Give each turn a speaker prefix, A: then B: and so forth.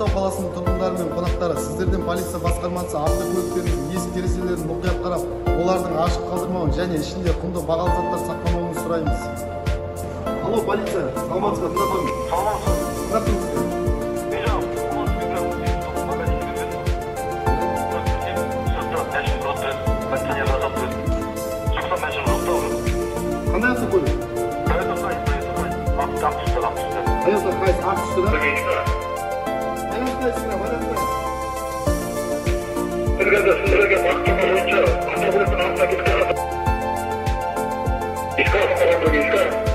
A: Ақтау қаласының тұрғындары мен қонақтары, сіздерден полиция басқармасы автокөліктеріңіздің есік терезелерін мұқият қарап, олардың ашық қалдырмауын және ішінде құнды бағалы заттар сақтамауын сұраймыз. Алло, полиция, саламатсыз ба? Тыңдап тұрмын.
B: Саламатсыз.
A: Тыңдап тұрмын сізді.
B: Мен жаңа магазинге кіріп едім. Сыртта машина тұрады деді. Кондиционер жасап деді. Шықсам, машина жоқ та уже.
A: Қандай автокөлік?
B: Тойота Хайс, Тойота Хайс. Ақ, ақ түсті, ақ түсті.
A: Тойота Хайс ақ түсті да? Байланыстайсыздар, байланыстайсыз.
B: Сіздерге, сіздерге автокөлік бойынша автокөліктің артына кетіп қалған. Искал, бірге искал.